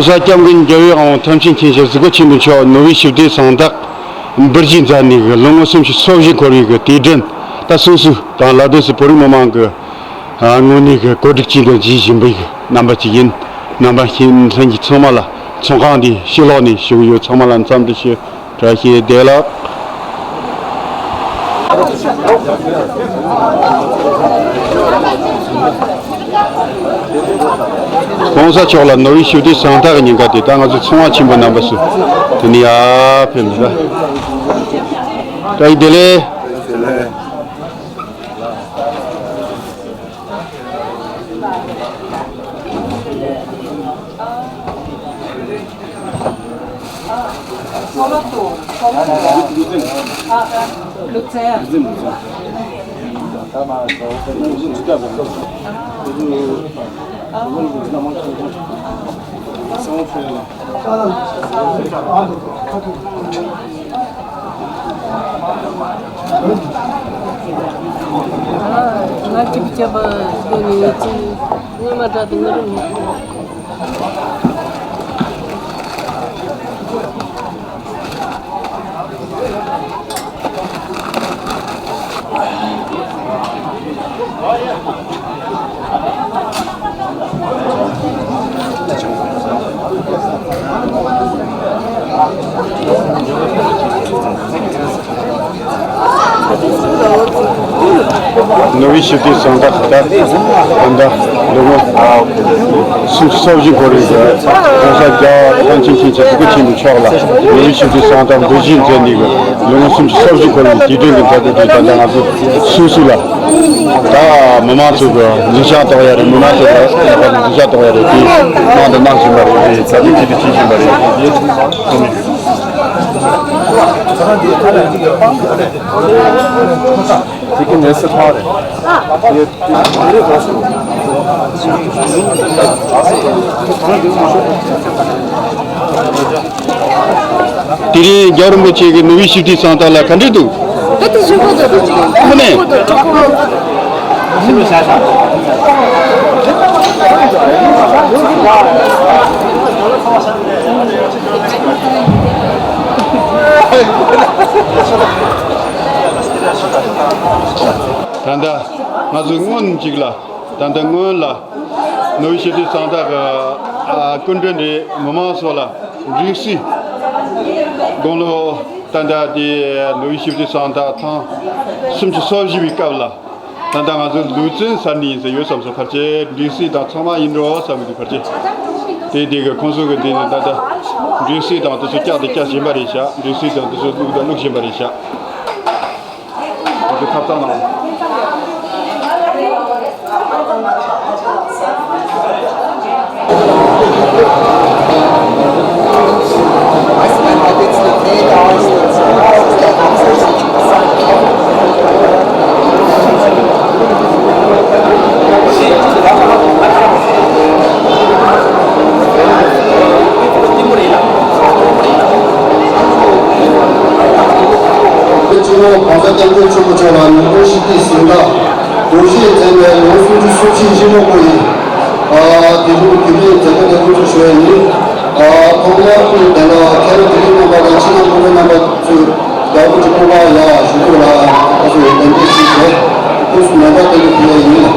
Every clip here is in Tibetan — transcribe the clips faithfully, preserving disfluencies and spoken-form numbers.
ས་སྐྱབས་མགོན་རྒྱལ་བའི་དབང་པོ་ཐམས་ཅད་མཁྱེན་ཅིང་གཟིགས་པ་ཆེན་པོ་མཆོག་ནོ་བྷེལ་ཞི་བདེའི་གཟེངས་རྟགས་འབུལ་བཞེས་མཛད་ནས་ལོ་ངོ་སུམ་ཅུ་སོ་བཞི་འཁོར་བའི་དུས་དྲན་ད་སོ་སོ་དང་ལ་དྭགས་སུ་བོད་རིགས་མི་མང་གི་ངོས་ནས་གོ་སྒྲིག་ཅིག་དང་བྱེད་བཞིན་པའི་རྣམ་པ་ཅིག་ཡིན། རྣམ་པ་ཤེས་མཁན་ཚང་མ་ལ་ཚོགས་ཁང་འདི་ཕྱི་ལོགས་ནས་བཞུགས་ཡོད་ཚང་མ་ལ་འཚམས་འདྲི་ཞུ། བཀྲ་ཤིས་བདེ་ལེགས། ༸གོང་ས་མཆོག་ལ་ནོ་བྷེལ་ཞི་བདེའི་གཟེངས་རྟགས་ཀྱི་ཉིན་ཀ་དེ་ད་ང་ཚོ་ཚོང་པ་ཆེན་པོ་རྣམ་པ་ཚོ་དེ་ནས་ཡར་ཕེབས་ནས་ད་བཀྲ་ཤིས་བདེ་ལེགས། ང་གཅིག་བྱས་པ་སྒོ་ནས་ངས་ཅི་སྔོན་མ་འདྲ་དུ་ངུ་རུ་མི་ནོ་བྷེལ་ཞི་བདེའི་གཟེངས་རྟགས་ད་ད་ལྟ་ལོ་ངོ་སུམ་ཅུ་སོ་བཞི་འཁོར་བའི་༸གོང་ས་༸རྒྱལ་བ་ཐམས་ཅད་མཁྱེན་ཅིང་གཟིགས་པ་ཆེན་པོ་མཆོག་ལ་ནོ་བྷེལ་ཞི་བདེའི་གཟེངས་རྟགས་འབུལ་བཞེས་མཛད་ནས་ལོ་ངོ་སུམ་ཅུ་སོ་བཞི་འཁོར་བའི་དུས་དྲན་གྱི་མཛད་སྒོ་དེ་ད་ལྟ་ང་ཚོ་སུད་སི་ལ་ད་མི་མང་ཚོ་གི་ཉིན་ཞག་གཏོགས་ཡ་རེད། མི་མང་ཚོ་གི་ཉིན་ཞག་གཏོགས་ཡ་རེད། དེ་གནང་དང་གནང་བཞིན་པ་རེད། དེ་གཟབ་ནན་ཆེད་དུ་བྱེད་བཞིན་པ་རེད། དེ་གི་ནས་སུ་ཐག་རེད། དེ་རིང་རྒྱལ་བ་རིན་པོ་ཆེ་གི་ནོ་བྷེལ་ཞི་བདེའི་གཟེངས་རྟགས་ལ་ག་འདྲས་འདུག་ད་དེ་ཞུ་གི་འདུག་ཨ་ནི། ད་ལྟ་ང་ཚོ་སྔོན་གཅིག་ལ། ད་ལྟ་སྔོན་ལ་ནོ་བྷེལ་ཞི་བདེའི་གཟེངས་རྟགས་ཀྱི་སྐུ་མགྲོན་རེད། མི་མང་ཚོ་ལ་སྒྲིག་སྲིད་དགུང་ལོ་ད་ལྟ་དེ་ནོ་བྷེལ་ཞི་བདེའི་གཟེངས་རྟགས་ཐེངས་སུམ་ཅུ་སོ་བཞི་པའི་སྐབས་ལ་ད་ལྟ་ང་ཚོ་ལུས་རྩལ་ཟེར་ནི་ཡིན་ཟེར་ཡོད་བསམ་སོང་། ཕལ་ཆེར་སྒྲིག་སྲིད་དང་ཚང་མ་ཡིན་འགྲོ་བསམ་གི་འདུག་ཕལ་ཆེར་དེ་དེ་གི་ཁོང་ཚོ་གི་འདི་ནི་ད་ལྟ་སྒྲིག་སྲིད་དང་དེ་ཚོ་བཀྱག་དང་བཀྱག་བཞིན་པ་རེད་ཤག་སྒྲིག་སྲིད་དང་དེ་ཚོ་བླུགས་དང་བླུགས་བཞིན་པ་རེད་ཤག་ཁོང་ཚོ་ཐབ་ཚང་ནང་། སྤྱི་ནོར་༸གོང་ས་༸སྐྱབས་མགོན་ཆེན་པོ་མཆོག་ལ་ནོ་བྷེལ་ཞི་བདེའི་གཟེངས་རྟགས་འབུལ་བཞེས་མཛད་པའི་ལོ་སུམ་ཅུ་སོ་བཞི་ཡི་གཞིས་མགོ་སྐོར་ཡིན། ཨ་དེ་རིང་གི་དེ་མཛད་སྒོ་དེ་དབུ་འཛུགས་ཞུ་ཡ་ཡིན། ཨ་ཐོག་མར་དེ་ལ་མཁན་པོ་དགེ་ལུགས་རྣམ་པ་དང་ཕྱི་ནང་སྐུ་མགྲོན་རྣམ་པ་ཚོས་རྒྱལ་པོ་གཅིག་པོ་ལ་ཡ་ཞུ་རོགས་ལ་ང་ཚོ་ཡི་གདན་འདྲེན་ཞུས་བྱས་སྐུ་གཟུགས་མེ་འབར་སྟོན་གྱི་ཕུལ་ཡ་ཡིན།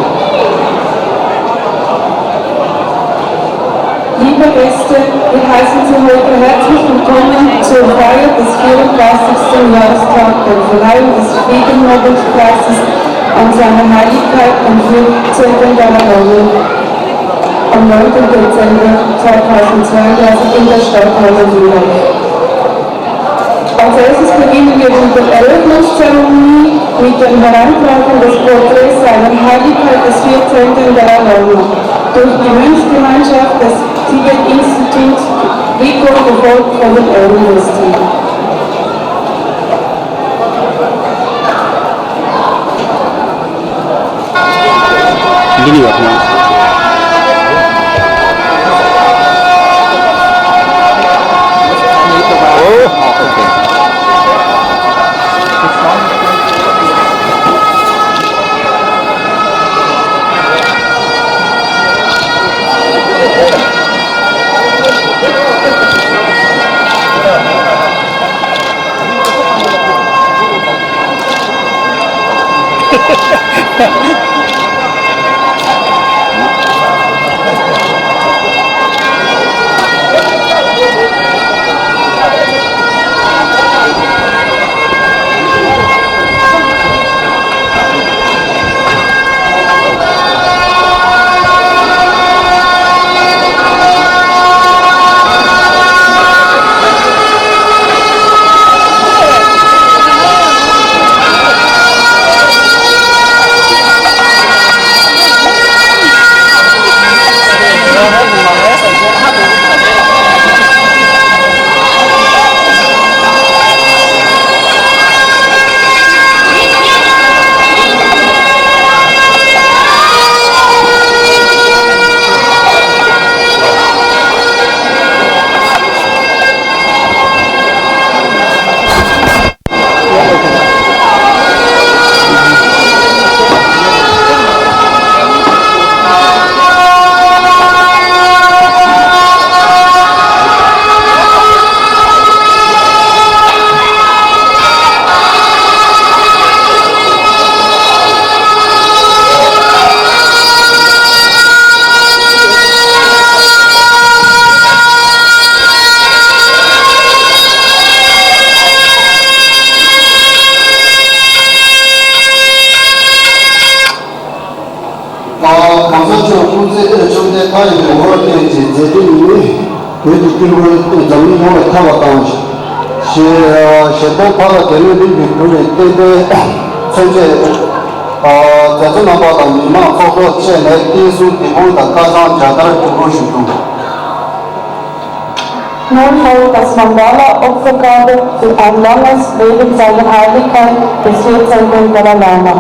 Liebe Gäste, wir heißen Sie heute herzlich willkommen zur Feier des vierunddreißigsten Jahrestag der Verleihung des Friedennobelpreises an Seine Heiligkeit, den vierzehnten Dalai Lama, am neunten Dezember zweitausendzweiunddreißig in der Stadt London. Als erstes beginnen wir mit der Eröffnungszeremonie mit dem Hereintragen des Porträts seiner Heiligkeit des vierzehnten Dalai Lama durch die Mönchsgemeinschaft des Tibet Institute, Rico, gefolgt von den Ehrengästen. འདི་ནི་ཡོད་ན། བོད་ཀྱི་སྐྱེས་བུ་འཛམ་གླིང་ཡོངས་ལ་ཁྱབ་པ་དང་། ཞེས་ཞལ་འདོན་ཕ་ལ་དེ་ལས་རིམ་གྱིས་གུས་པས་བསྟན་པའི་མཚན་བཅས། མཛད་གཙོ་རྣམ་པ་དང་མི་མང་ཚོགས་གཙོ་བཅས་ནས་བསྟན་སྲུང་འདེམས་བསྐོ་དང་ཁ་སང་མཇལ་དར་གྱི་སྒོ་ཞུས་འདུག Nun folgt das Mandala-Opfergabe für ein langes Leben seiner Heiligkeit des vierzehnten Dalai Lama.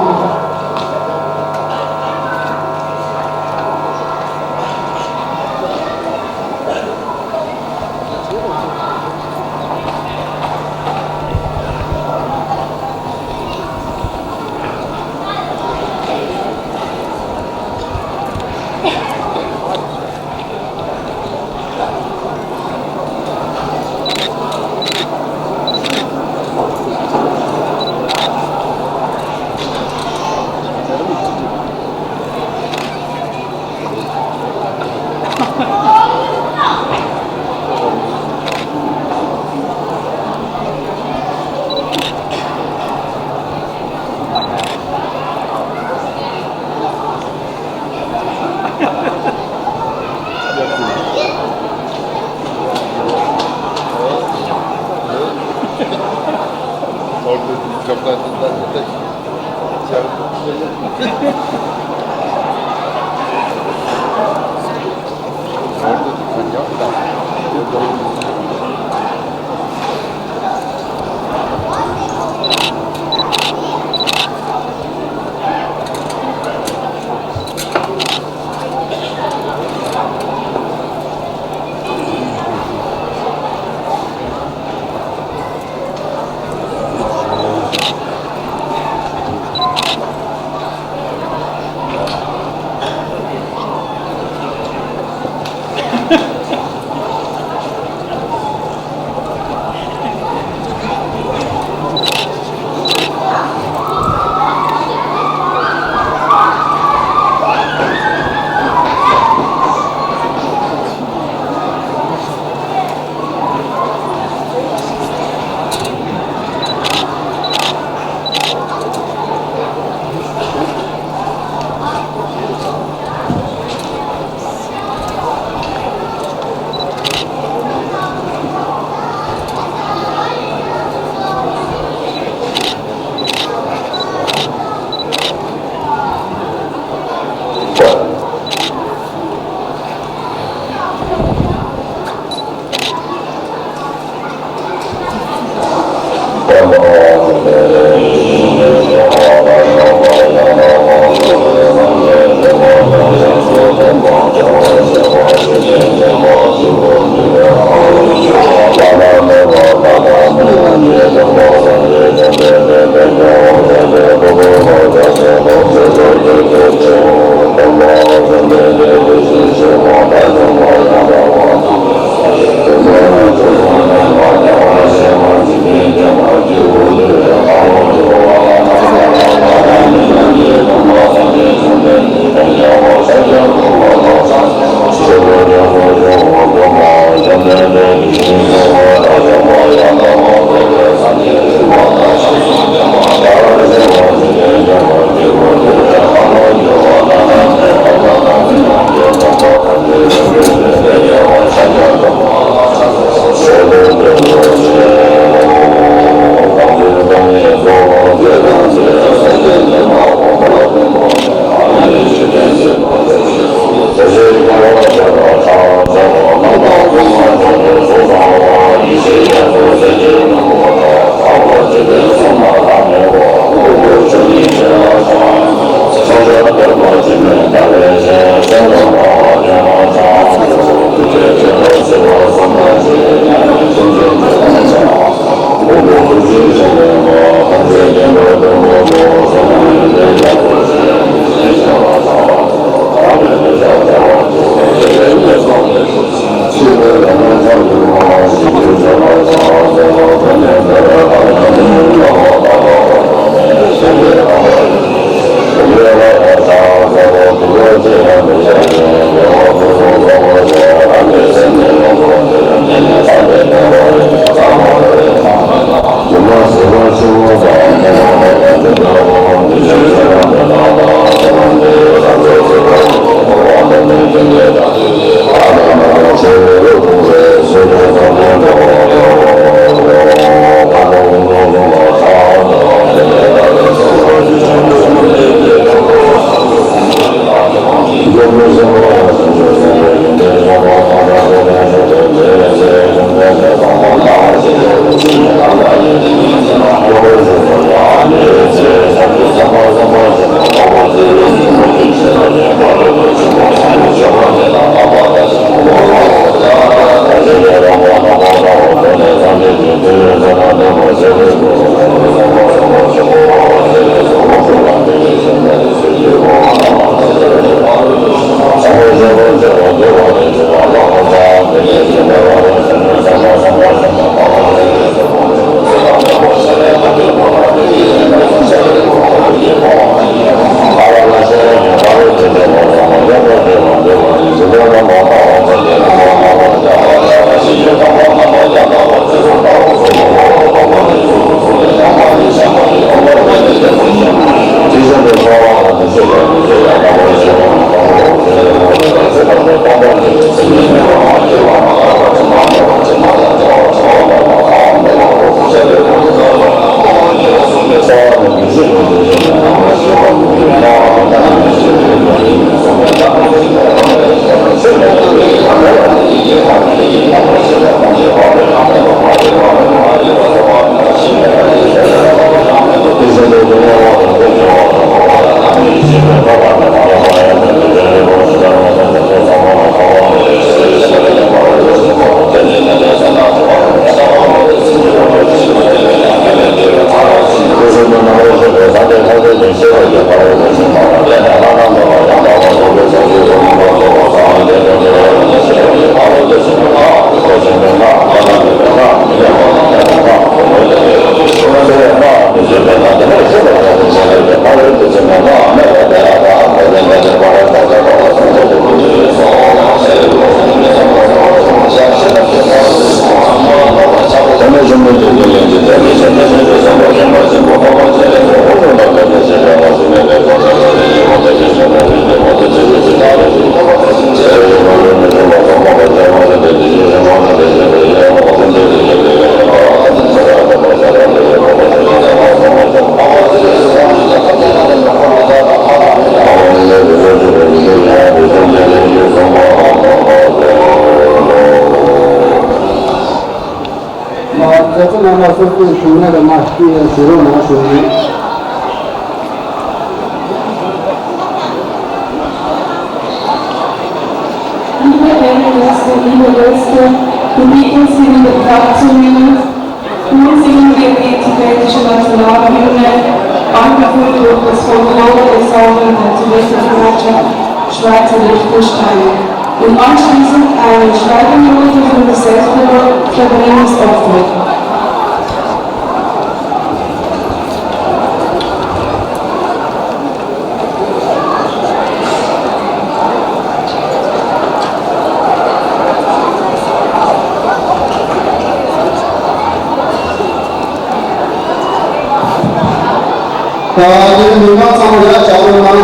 ཚོགས་གཙོ་རྣམ་པ་སོ་སོའི་གཞུང་ནས་མ་སྐྱེས་ཡང་བཞེས་རོགས་གནང་ཞུ་ཡིན། Liebe Ehrengäste, liebe Gäste, die Mitglieder der Fraktionen, nun singen wir die tibetische Nationalhymne, Angeführt durch das Folklore-Ensemble der Tibeter Gemeinschaft Schweizer Liechtenstein und anschliessend eine Schweigeminute für das Selbstverbrennungsopfer. ད་དེ་མི་མང་ཚང་མ་ཡར་བྱ་རོགས་གནང་།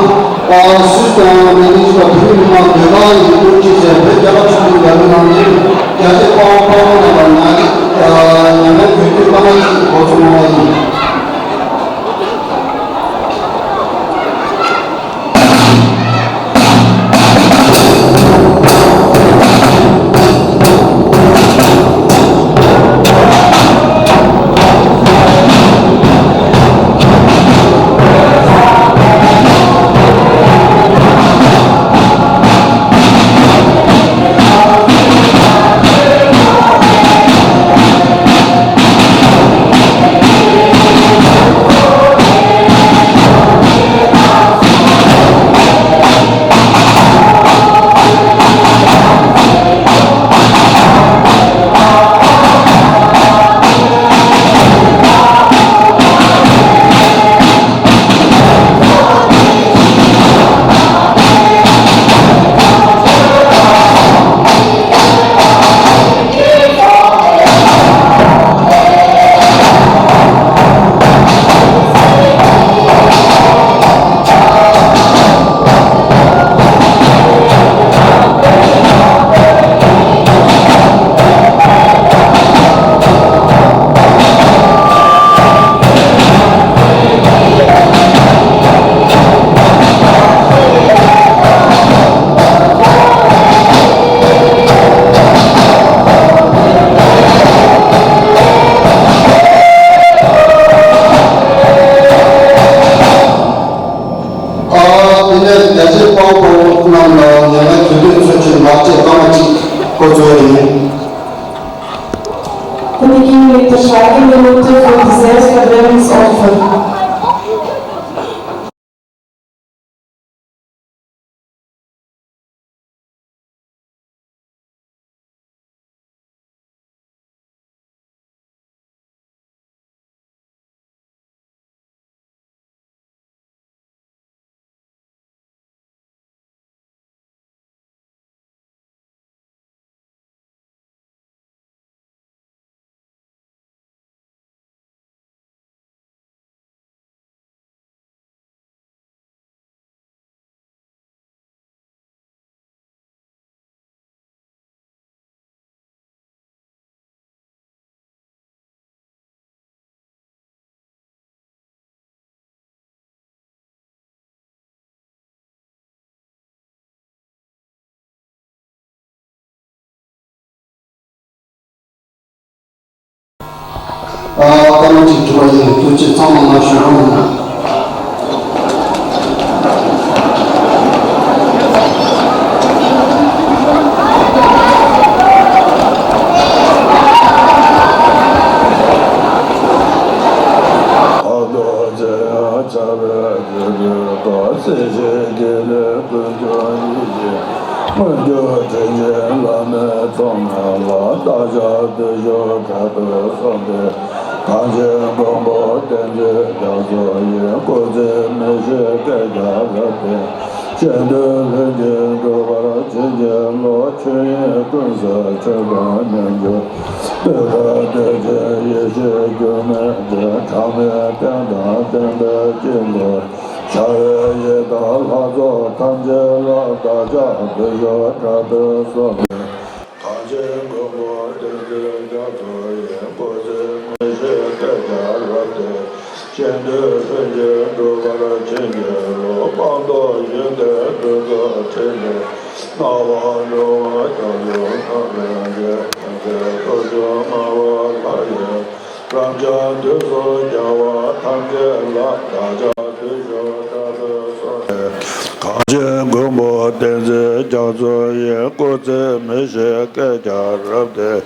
ཨ་སུས་ཀྱང་མི་ནི་ཞིག་པ་བོད་མི་མང་འདོད་པ་ཡིན་ཀུན་གྱིས་བྱས་བོད་རྒྱལ་ཁབ་ཆེན་པོའི་ལམ་ནང་ནས་རྒྱལ་གཅེས་དཔའ་བོ་དཔའ་མོ་རྣམ་པ་ཉག་གི་ཉམས་ལེན་གྱོད་དུས་བླ་མ་ཅིག་འགོ་ཚུགས་གནང་བ་ཡིན། ཨ་དེ་ནས་རྒྱལ་གཅེས་དཔའ་བོ་རྣམས་ལ་ཉེ་བའི་དུས་དུས་ཚོད་ཀྱི་ལག་རྗེས་བླ་མ་གཅིག་འགོ་འཛུགས་ཡིན། Königin mit der Schweigeminute für die Selbstverbrennungsopfer. ཨ་བཀའ་མོལ་ཅིག་ཞུ་བ་ཡིན། ཐུགས་རྗེ་ཆེ། ཚང་མ་ལ་ཞུ་རོགས་གནང་། སྔོན་འགྱུར་དྲིན་ཅན་བླ་མའི་ཚོགས་རྣམས་ལ། བདག་ཅག་བདེ་མཆོག་དྲག་པོས་གསོལ་འདེབས། གངས་ཅན་མགོན་པོ་བསྟན་འཛིན་རྒྱ་མཚོ་ཡི། སྐུ་ཚེ་མི་ཤིགས་བསྐལ་བརྒྱར་རབ་བརྟན། གཞན་དོན་ལྷུན་གྱིས་འགྲུབ་པར་བྱིན་གྱིས་རློབས། ཆོས་དབྱིངས་ཀུན་གསལ་ཆོས་དཔལ་མཉམ་གྱུར། སྟོན་པ་བདེ་ཆེན་ཡེ་ཤེས་འགྱུར་མེད་སྟེ། གྲངས་མེད་རྟེན་དང་བརྟེན་པའི་དཀྱིལ་འཁོར། བྱ་བའི་ཡི་དམ་ལྷ་ཚོགས་ཐམས་ཅད་ལ། བདག་ཅག་བདེ་མཆོག་དྲག་པོས་གསོལ་འདེབས། གངས་ཅན་མགོན་པོ་བསྟན་འཛིན་རྒྱ་མཚོ་ཡི། སྐུ་ཚེ་མི་ཤིགས་བསྐལ་བརྒྱར་རབ་བརྟན། གཞན་དོན་ལྷུན་གྱིས་འགྲུབ་པར་བྱིན་གྱིས་རློབས། སྤངས་རྟོགས་ཡོན་ཏན་བདུད་རྩིའི་ཕྲིན་ལས། སྣང་བ་འགྲོ་བ་རྒྱ་མཚོའི་སྣང་བས་མཛེས། ཐུགས་རྗེ་ཐུགས་སྲས་ངག་དབང་ལྷ་ཡི། རབ་འབྱམས་དུས་གསུམ་རྒྱལ་བ་ཐམས་ཅད་ལ། བདག་ཅག་བདུད་ཤོག་དྲག་པོས་གསོལ་ཏེ། གངས་ཅན་མགོན་པོ་བསྟན་འཛིན་རྒྱ་མཚོ་ཡི། སྐུ་ཚེ་མི་ཤིགས་བསྐལ་བརྒྱར་རབ་བརྟན།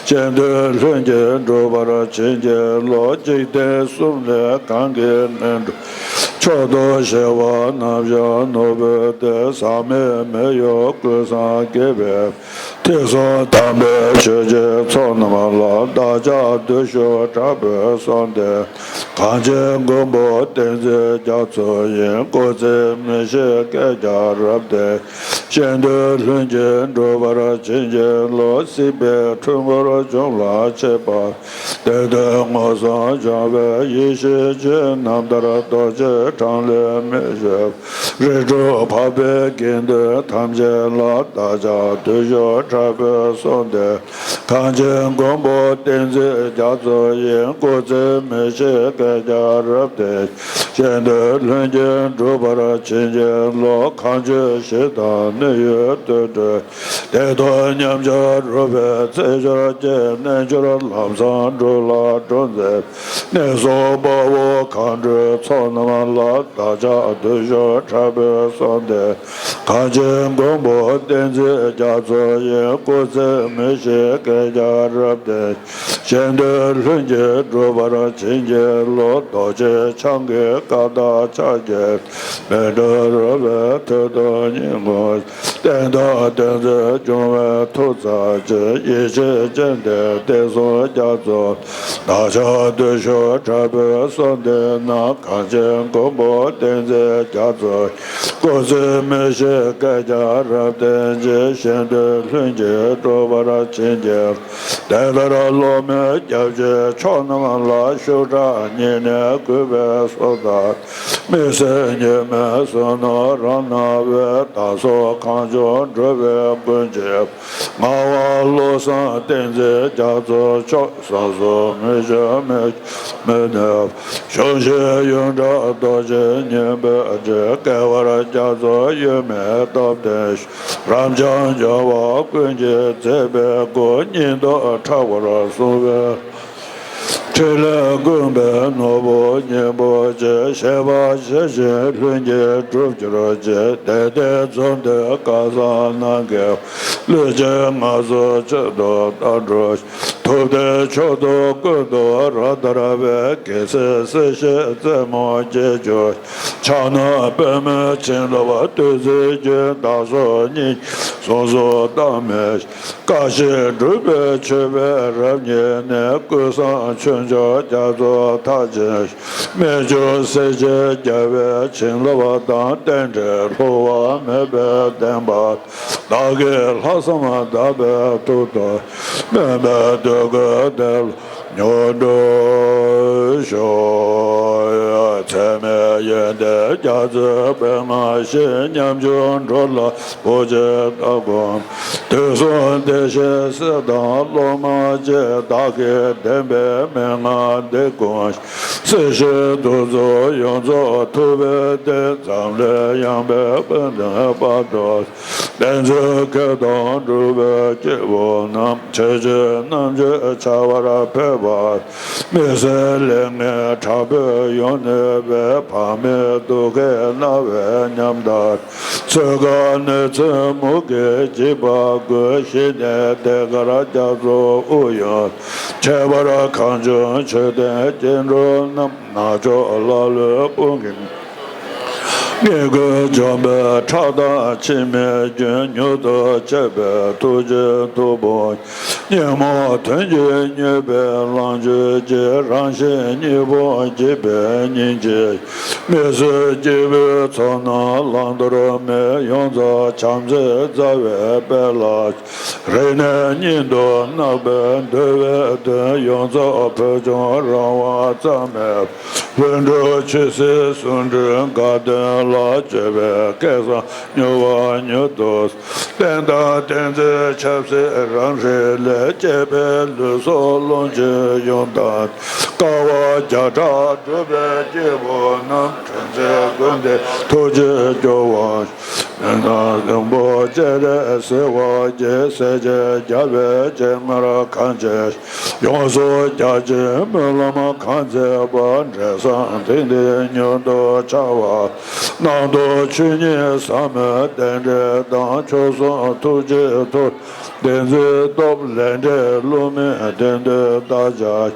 གཞན་དོན་ལྷུན་གྱིས་འགྲུབ་པར་བྱིན་གྱིས་རློབས། འཇིག་རྟེན་གསུམ་ལས་གང་གིས་མི་འགྲུབ། མཆོག་ཏུ་ཞི་བ་རྣམ་བཞི་ནོར་བུའི་གདན། ཟག་མེད་མི་གཡོ་ཀུན་བཟང་དགྱེས་པའི། ཐེག་གསུམ་དམ་པའི་ཆོས་ཀྱི་ཚོགས་རྣམས་ལ། བདག་ཅག་བདུད་ཤོག་དྲག་པོས་གསོལ་ཏེ། གངས་ཅན་མགོན་པོ་བསྟན་འཛིན་རྒྱ་མཚོ་ཡི། སྐུ་ཚེ་མི་ཤིགས་བསྐལ་བརྒྱར་རབ་བརྟན། གཞན་དོན་ལྷུན་གྱིས་འགྲུབ་པར་བྱིན་གྱིས་རློབས། སྲིད་པའི་འཁྲུལ་འཁོར་གཞུང་ལ་མཆིས་པ། བདེན་དོན་མངོན་སུམ་འབྱོངས་པའི་ཡེ་ཤེས་ཀྱི། རྣམ་ཐར་རྡོ་རྗེ་འཕྲིན་ལས་མི་ཤིགས། རིགས་དྲུག་འཕགས་པའི་དགེ་འདུན་ཐམས་ཅད་ལ། བདག་ཅག་བདུད་ཤོག་དྲག་པོས་གསོལ་ཏེ། གངས་ཅན་མགོན་པོ་བསྟན་འཛིན་རྒྱ་མཚོ་ཡི། སྐུ་ཚེ་མི་ཤིགས་བསྐལ་བརྒྱར་རབ་བརྟན། གཞན་དོན་ལྷུན་གྱིས་འགྲུབ་པར་བྱིན་གྱིས་རློབས། གངས་ཆེན་ཞི་དང་ནི་ཡོད་དུད་འགྲོའི། བདེ་སྟོང་ཉམས་ཆག་རུ་སྦལ་རྩེ་སྦྱོར་གྱི། རྣལ་འབྱོར་ལམ་བཟང་འབྲུག་ལ་འགྲོ་མཛད། གནས་གསུམ་དཔའ་བོ་མཁའ་འགྲོའི་ཚོགས་རྣམས་ལ། བདག་ཅག་བདུད་ཤོག་དྲག་པོས་གསོལ་ཏེ། གངས་ཅན་མགོན་པོ་བསྟན་འཛིན་རྒྱ་མཚོ་ཡི། སྐུ་ཚེ་མི་ཤིགས་བསྐལ་བརྒྱར་རབ་བརྟན། གཞན་དོན་ལྷུན་གྱིས་འགྲུབ་པར་བྱིན་གྱིས་རློབས། རྡོ་རྗེ་འཆང་གི་བཀའ་དང་ཕྱག་རྒྱའི། མཎྜལ་རོལ་པའི་མཐུ་དང་སྙན་ངག་བསྟན་དང་བསྟན་འཛིན་འབྱུང་བའི་མཐུ་རྩལ་གྱིས། ཡེ་ཤེས་སྤྱན་ལྡན་བསྟན་སྲུང་རྒྱ་མཚོ། བདག་ཅག་བདུད་ཤོག་དྲག་པོས་གསོལ་འདེབས་ན། གངས་ཅན་མགོན་པོ་བསྟན་འཛིན་རྒྱ་མཚོ། སྐུ་ཚེ་མི་ཤིགས་བསྐལ་བརྒྱར་རབ་བརྟན་ཅིང་། གཞན་དོན་ལྷུན་གྱིས་འགྲུབ་པར་བྱིན་གྱིས། དེ་ལྟར་སློབ་མའི་སྐྱབས་གཅིག་མཆོག་རྣམས་ལ། ཤུགས་དྲག་ཉེ་གནས་གུས་པས་གསོལ་དང་། མི་སེར་ཉེས་མེད་བསོད་ནམས་རབ་གནང་བའི། བདག་སོགས་གངས་ལྗོངས་འགྲོ་བའི་མགོན་གྱི། ངག་དབང་བློ་བཟང་བསྟན་འཛིན་རྒྱ་མཚོ་མཆོག། བསམ་གཟུགས་མི་འཆོར་མི་མི་ནུབ། གཞུང་ཆེན་ཡོངས་གྲགས་རྡོ་རྗེ་སྙིང་པོའི་རྗེ། སྐལ་བ་རྒྱ་མཚོ་གཡོ་མེད་སྟོབས་ལྡན། རབ་འབྱམས་རྒྱལ་བ་ཀུན་གྱི་མཛད་པའི་སྐུ། སྙིང་སྟོབས་ཕྲ་བར་གསུངས་པའི། ཕྲིན་ལས་ཀུན་པའི་ནོར་བུ་སྙིང་པོ་ཆེ། བཞེད་པ་ཇི་བཞིན་ལྷུན་གྱིས་འགྲུབ་གྱུར་ཅིག། དད་ལྡན་འཛོམས་འདུས་བསྐལ་བཟང་རྣམས་ཀྱི། བློ་ཆེན་ངལ་གསོ་མཆོད་དོ་བསྟན་འགྲོ། ཐུབ་བསྟན་མཆོག་ཏུ་ཀུན་ཏུ་རབ་དར་བའི། རྒྱལ་སྲས་སྲིད་ཞིའི་རྩེ་མོར་རྒྱས་གྱུར། ཕྱག་ན་པདྨོའི་བྱིན་རླབས་བདུད་རྩིའི་རྒྱུན། བདག་སོགས་སྙིང་ནས་གཟུང་གསོལ་བཏང་མི། བཀའ་བཞིན་སྒྲུབ་པའི་མཆོད་པས་རབ་མཉེས་ནས། ཀུན་བཟང་ཆོས་འབྱོར་རྒྱ་མཚོ་མཐར་ཕྱིན། རྨད་བྱུང་སྲས་བཅས་རྒྱལ་བའི་བྱིན་རླབས་དང་། རྟེན་འབྲེལ་བསླུ་བ་མེད་པའི་བདེན་པ། བདག་གིས་ལྷག་བསམ་དག་པའི་མཐུ་སྟོབས། དམན་པའི་འདོད་དགུའི་བདེ་བླག་མྱུར་འགྲུབ་ཤོག། ཚད་མེད་ཡོན་ཏན་རྒྱ་མཚོའི་པད་ངར་བཞིན། ཉམ་ཆུང་འགྲོ་ལ་བུ་གཅིག་ལྟ་བུ། དུས་གསུམ་བདེ་གཤེགས་སྲས་དང་སློབ་མ་བཅས། བདག་གི་བདེན་པའི་མན་ངག་འདི་ཀུན། སྲིད་ཞིའི་གདུག་རྩུབ་ཡོངས་རྫོགས་ཐུབ་པའི་བདེ། འཛམ་གླིང་ཡངས་པའི་དཔལ་ལྡན་དཔལ་སྟོབས། བསྟན་འཛིན་མཁས་དང་གྲུབ་པའི་སྐྱེས་བུ་རྣམས། ཆོས་ཀྱི་རྣམ་དཔྱོད་འཆར་བར་ཕོད་པ། མི་བཟད་ལས་ངན་དྲག་པོས་ཡོངས་གནོད་པའི། ཕ་མའི་དུག་གིས་མནར་བའི་ཉམ་ཐག་ཚོད་དཀའ་གནོད་འཚེ་མུ་གེས་འཇིགས་པ་ཀུན། ཞི་གནས་གདན་དཀར་རྒྱ་མཚོ་དབུ་ཡོན། ཁྱད་པར་གངས་ལྗོངས་མཆོད་རྟེན་སྐྱེ་འགྲོ་རྣམས། ནག་ཕྱོགས་ཀླ་ཀློའི་དཔུང་གིས་ཉེན་ཀུན་འཇོམས་པའི། ཁྲག་དང་འཆི་མེད་རྒྱུན། མྱུར་དུ་གཅོད་པའི་ཐུགས་རྗེའི་མཐུ་དཔུང་། ཉོན་མོངས་གདོན་གྱིས་མྱོས་པའི་ལོངས་སྤྱོད་ཀྱི། རང་གཞན་གཉིས་པོ་འཇིག་པའི་སྙིང་རྗེ། མི་བཟོད་སྐྱེས་བུའི་ཚོགས་རྣམས་བླང་དོར་མེད། ཡོངས་རྫོགས་བྱམས་བརྩེས་མཛའ་བའི་དཔལ་ལ། རིང་ནས་ཉིད་དུ་བརྣག་པའི་འདུལ་བའི་དོན། ཡོངས་རྫོགས་བོད་ལྗོངས་རང་དབང་རྩ་མེད། ལྷུན་གྲུབ་ཆོས་སྲིད་ཟུང་འབྲེལ་དགའ་སྟོན་ལ། སྤྱོད་པའི་སྐལ་བཟང་མྱུར་བ་མྱུར་དུ། བསྟན་དང་བསྟན་འཛིན་ཆབ་སྲིད་རང་རིགས་ལས། བཅས་པའི་ལུས་སྲོག་ལོངས་སྤྱོད་ཡོངས་དག་དཀའ་བ་བརྒྱ་ཕྲག་སྒྲུབ་པའི་སྐྱེས་བུ་རྣམས། དྲན་མཛད་ཀུན་བདེ་ཐུགས་རྗེས་སྐྱོང་བ། ན་ཟླུམ་པོ་སྤྱན་རས་གཟིགས་དབང་གི་སྲས་ཀྱི་རྒྱལ་བའི་སྤྱན་སྔར་གང་མཇལ། ཡོངས་སུ་རྒྱ་ཆེའི་སྨོན་ལམ་གང་མཛད་པ། འབྲས་བཟང་དེང་འདིར་མྱུར་དུ་འཆར་བ། རྣམ་རྟོག་ཆོས་ཉིད་ཟབ་མོའི་རྟེན་འབྲེལ་དང་། མཆོག་གསུམ་ཐུགས་རྗེའི་ཐུགས་བདེན་འཛིན་སྟོབས་ལས་འབྲས་བསླུ་མེད་བདེན་དོན་བདག་ཅག་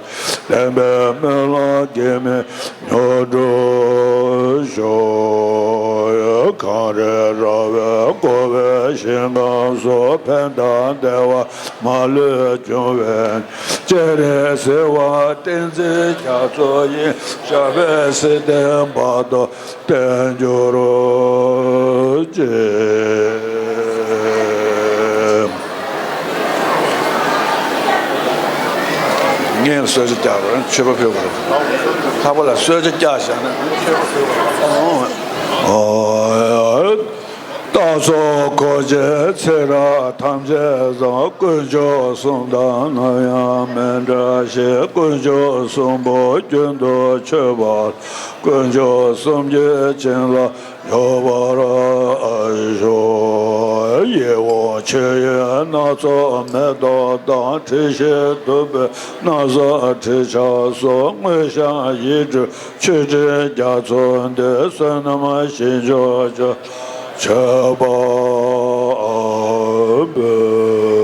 བདེན་པའི་སྨོན་ལམ་གེགས་མེད་མྱུར་འགྲུབ་ཤོག་གངས་རི་ར་བས་བསྐོར་བའི་ཞིང་ཁམས་སུ། ཕན་དང་བདེ་བ་མ་ལུས་འབྱུང་བའི། སྤྱན་རས་གཟིགས་དབང་བསྟན་འཛིན་རྒྱ་མཚོ་ཡི། ཞབས་པད་སྲིད་མཐའི་བར་དུ་བརྟན་གྱུར་ཅིག་ངས་གསོལ་ཇ་རྒྱག་དགོས། མཆོད་པ་ཕུལ་དགོས། ལྷག་པ་ལ་གསོལ་ཇ་རྒྱག་བཞག་ན་མཆོད་པ་ཕུལ་དགོས། ཨོ། རྟག་ཚོགས་འཁོར་བཅས་ཚེ་རབས་ཐམས་ཅད་བཟང་། དཀོན་མཆོག་གསུམ་དང་ནམ་ཡང་མི་འབྲལ་ཞིང་། དཀོན་མཆོག་གསུམ་པོ་རྒྱུན་དུ་མཆོད་པ། དཀོན་མཆོག་གསུམ་གྱི་བྱིན་རླབས་འཇུག་པར་ཤོག་ཡིད་འོང་མཆོད་ཡོན་སྣ་ཚོགས་མེ་ཏོག་དང་། དྲི་ཞིམ་བདུག་སྤོས་སྣ་ཚོགས་དྲི་ཆབ་སོགས། དངོས་བཤམས་ཡིད་སྤྲུལ་མཆོད་སྤྲིན་རྒྱ་མཚོ་འདི། བསོད་ནམས་ཞིང་མཆོག་ཅན་མཆོད་པར་འབུལ།